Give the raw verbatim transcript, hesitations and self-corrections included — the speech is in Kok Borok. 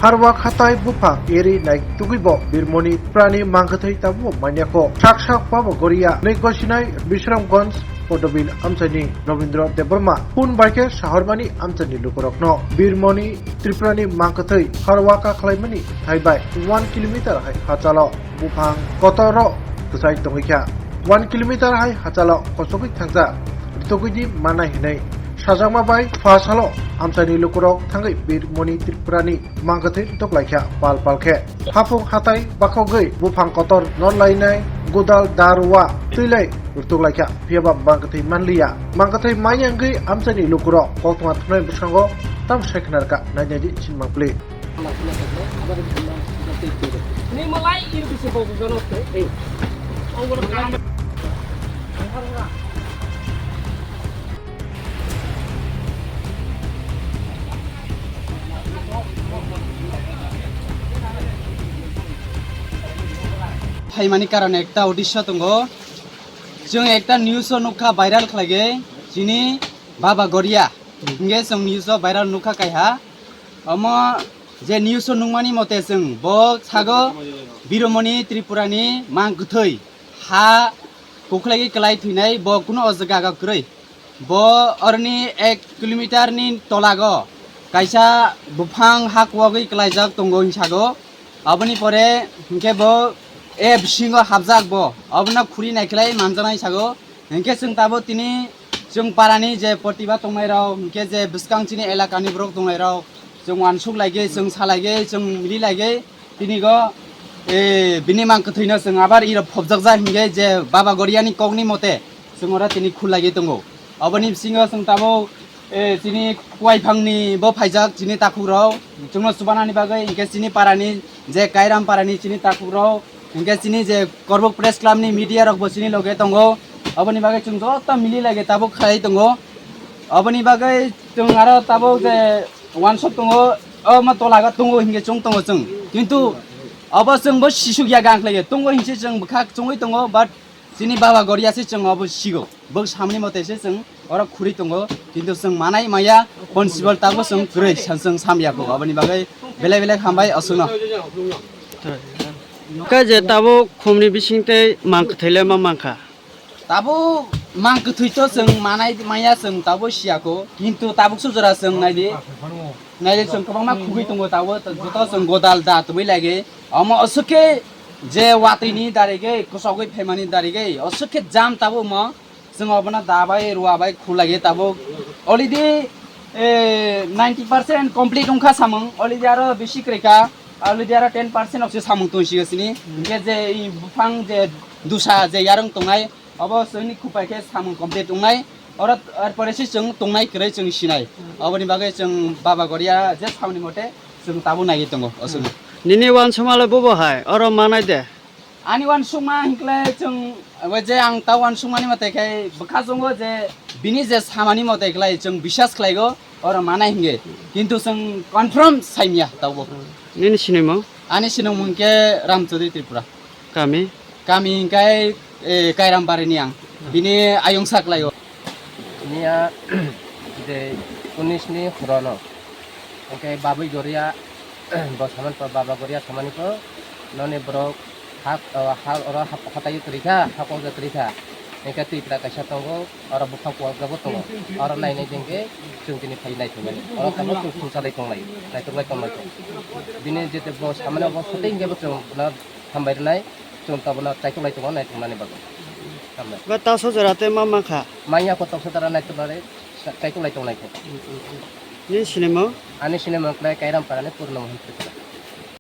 Harwak hatai buphang eri nai tugwibo Birmoni Tripurani mangkwthwi tabuk manyakho. Sak sak Baba Goria, nei gosinai Bisramganj Podobil amchaini Robindra Debbarma, phun bai khe sahormani amchaini lukurokno Birmoni Tripurani mangkwthwi harwa kakhlaimani thaibai one kilometer hai hachalo buphang kotoro kwchai tongwi kha. One kilometer hai hachalo kosogwi thangjak, ritugwidi manai hinwi sajakma bai pha salo amchaini lukurok thangwi Birmoni Tripurani mangkwthwi rwtuk lai kha pal pal khe. Haphung hatai bakhogwi buphang kotor non lainai godal darwa twi lai rwtuk lai kha, phiyaba mangkwthwi manliya. Mangkwthwi manya wngwi amchaini lukurok koktwma thumnai bwskango tamo sai khna rwkha, nai nai di sinimang pli. Phaimani karon ekta udisho tongo. Chwng ekta news o nukha, viral khlaigwi, chini Baba Goria. Hingke chwng news o viral nukha kaiha. Omo je news o nukmani mote chwng bo sago Biromoni Tripurani mang kwthwi ha kukhwlaigwi kwlai thwinai bo kunu o jaga o kwrwi. Bo oroni ek kilometer ni tolago kaisa buphang ha kuwagwi kwlaijak tongo hinsago. Aboni pore hinkhe bo e bisingo hapjak bo. Abono khuri naikhlai manjaknai sago. Hinkhe chwng tabuk tini chwng parani je protibad tongnairok, hinkhe je bwskang chini elakani borok tongnairok, chwng uansuk laigwi, chwng sa laigwi, chwng mili laigwi, tini go, e, bini mang kwthwino chwng abar iro phobjakjak hinkhe je Baba Goriani kokni mote chwng oro tini khulagwi tongo. Aboni bisingo chwng tabuk, e, chini kuwaiphangni bo phaijak chini takhukrok, chwngno chubanani bagwi, hinkhe chini parani je Kairam parani chini takhukrok, hinkhe chini je Korbuk Press Club ni media rok bo chini loge tongo. Aboni bagwi chwng joto mili lage tabuk khlai tongo. Aboni bagwi chwng aro tabuk je uansuk tongo, omo tolago tongo hinkhe chwng tongo chwng. Kintu obo chwng bo sisuk ya gang khlaiya tongo hinkhe chwng bwkha chwngwi tongo, but chini Baba Goria se chwng obo sigo. Bo samni mote se chwng oro khuri tongo, kintu chwng manai maya, possible tabuk chwng kwrwi sa-, chwng samya kho. Aboni bagwi belai belai hambai aswkno. Khe je tabuk khumni bising tei mang kwthwi le ma mankha. Tabuk mang kwthwi to chwng manai maya chwng tabuk siya kho, kintu tabuk sujora chwng naidi. Naidi chwng kwbangma khugwi tongo tabuk, joto chwng godal da tubui lagi. Omo aswk khe je watwi ni darigwi, kwchogwi phaimani darigwi, aswk khe jam tabuk mo. Chwng obono da bai, rua bai khulai tabuk. Already, eh, ninety percent complete wngkha samung. Already aro bisi kwrwi kha. Already aro ten percent okse samung tong sio sini. Hinkhe je i buphang je dusa je yarwng tongnai, obo chwngni khupai khe samung complete wngnai. Oro, er pore se chwng tongnai kwrwi chwng sinai. Oboni bagwi chwng Baba Goria je samni mote chwng tabuk naiwi tongo, o chwngno. Nini uansukma le bobo hai, oro manai de? Ani uansukma hinkhlai chwng, abo je ang ta uansukmani mote khai bwkha chwngo je bini je samani mote khlai chwng bisas khlaigo, oro manai hinge. Kintu chwng confirm saimya taubo. Nini sinimung? Ani sinimung hinkhe Ram Chaudhary Tripura. Kami? Kami hinkhe, eh, Kairam Barini ang. Bini ayung sa khlaio. Niya je unis ni horono. Hinkhe Babui Goria, bo samani po, Baba Goria samani po, noni borok ha, o, ha, oro ha, hatai kwrwi kha, ha kok kwrwi kha. Hinkhe twi pla kaisa tongo, oro buphang kuwak jago tongo. Oro nai nai jengke chwng tini phai nai thangmani. Oro tabuk chwng sumsa dai tonglai, nai tonglai tonglai. Bini jete bo samani obo sote hinkhe bo chwng bono hambai rwnai, chwng tabuk no chaikolai tongo nai tongnani bagwi. Hambai. Ba taso jora tei ma mankha? Manya ko toksa tara nai tongnani, chaikolai tonglai khe. Ni sinimo? Ani sinimo khlai Kairam Parani Purno Mohan Tripura.